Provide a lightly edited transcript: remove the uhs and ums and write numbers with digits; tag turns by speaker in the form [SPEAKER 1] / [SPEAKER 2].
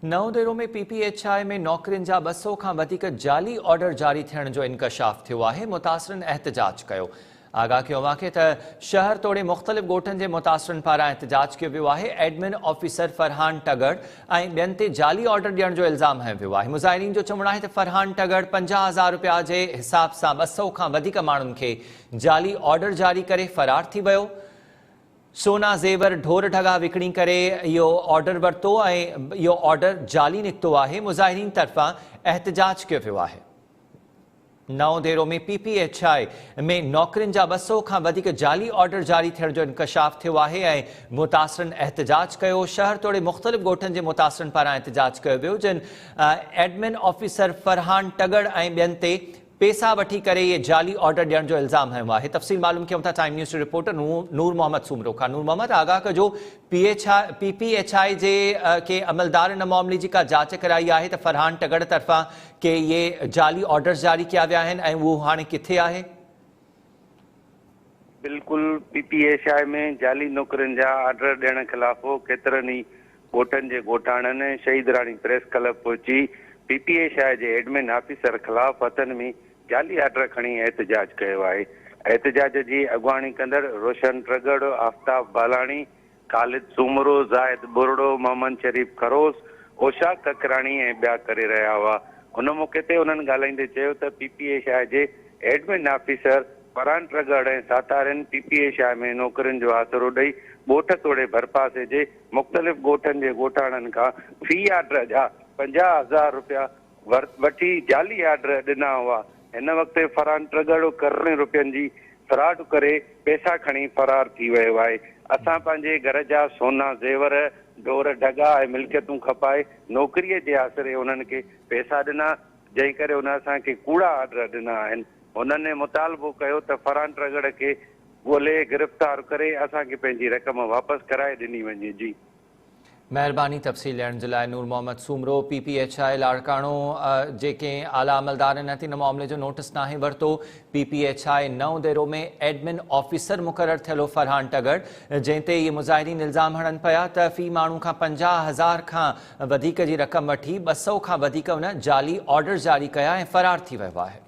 [SPEAKER 1] نئون ديرو ۾ P P H I ۾ نوڪرين جا 200 کان وڌيڪ جعلي آرڊر جاري ٿيڻ جو انڪشاف ٿيو آهي، متاثرن احتجاج ڪيو. آگاهه ڪيو اوهان کي ته شهر توڙي مختلف ڳوٺن جي متاثرن پاران احتجاج ڪيو ويو آهي، ايڊمن آفيسر فرحان ٽڳڙ ۽ ٻين تي جعلي آرڊر ڏيڻ جو الزام هنيو ويو آهي. مظاهرين جو چوڻ آهي ته فرحان ٽڳڙ 50 هزار رپيا جي حساب سان 200 کان وڌيڪ ماڻهن کي جعلي آرڊر جاري ڪري فرار ٿي ويو. سونا زيور ڍور ڍڳا وڪڻي ڪري اهو آرڊر ورتو ۽ اهو آرڊر جعلي نڪتو آهي، مظاهرين طرفان احتجاج ڪيو ويو آهي. نئون ديرو ۾ پي پي ايڇ I ۾ نوڪرين جا 200 کان وڌيڪ جعلي آرڊر جاري ٿيڻ جو انڪشاف ٿيو آهي ۽ متاثرن احتجاج ڪيو، شهر توڙي مختلف ڳوٺن جي متاثرن پاران احتجاج ڪيو ويو جن ايڊمن آفيسر فرحان ٽڳڙ ۽ ٻين تي پيسا وٺي ڪري اهي جعلي آرڊر ڏيڻ جو الزام هنيو آهي. تفصيل معلوم ڪيون ٿا ٽائيم نيوز جي رپورٽر نور محمد سومرو کان. نور محمد آگاهه ڪجو P H I P P H I جي ڪي عملدار ان معاملي جي ڪا جاچ ڪرائي آهي ته فرحان ٽڳڙ طرفان ڪي اهي جعلي آرڊرز جاري ڪيا ويا آهن ۽ اهو هاڻي ڪٿي آهي؟
[SPEAKER 2] بلڪل پي پي ايڇ I ۾ جعلي نوڪرين جا آرڊر ڏيڻ خلاف ڪيترن ئي ڳوٺن جي ڳوٺاڻن شهيد راڻي پريس ڪلب پهچي پي پي ايڇ I جي ايڊمن آفيسر خلاف هٿن ۾ جعلي آرڊر کڻي احتجاج ڪيو آهي. احتجاج جي اڳواڻي ڪندڙ روشن ٽڳڙ، آفتاب بالاڻي، خالد سومرو، زاهد ٻرڙو، محمد شريف خروس، اوشاق ڪڪراڻي ۽ ٻيا ڪري رهيا هئا. ان موقعي تي انهن ڳالهائيندي چيو ته پي پي ايڇ I جي ايڊمن آفيسر فرحان ٽڳڙ ۽ ساٿارين پي پي ايڇ I ۾ نوڪرين جو آسرو ڏئي ڳوٺ توڙي ڀرپاسي جي مختلف ڳوٺن جي ڳوٺاڻن کان في آرڊر جا 50 هزار رپيا وٺي جعلي آرڊر ڏنا هئا. هن وقت فرحان ٽڳڙ ڪروڙين رپين جي فراڊ ڪري پئسا کڻي فرار ٿي ويو آهي. اسان پنهنجي گهر جا سونا زيور، ڍور ڍڳا ۽ ملڪيتون کپائي نوڪري جي آسري انهن کي پئسا ڏنا، جنهن ڪري هن اسان کي ڪوڙا آرڊر ڏنا آهن. هنن مطالبو ڪيو ته فرحان ٽڳڙ کي ڳولي گرفتار ڪري اسان کي پنهنجي رقم واپس ڪرائي ڏني وڃي جي.
[SPEAKER 1] مهرباني تفصيل ڏيڻ جي لاء Noor Muhammad Soomro P P H I Larkana جي ڪنهن اعليٰ عملدارن ان معاملي جو نوٽس ناهي ورتو پي پي ايڇ I نئون ديرو ۾ ايڊمن آفيسر مقرر ٿيل هو فرحان ٽڳڙ جنهن تي اهي مظاهرين الزام هڻن پيا ته في ماڻهو کان 50 هزار کان وڌيڪ جي رقم وٺي 200 کان وڌيڪ ان جعلي آرڊر جاري ڪيا ۽ فرار ٿي ويو آهي.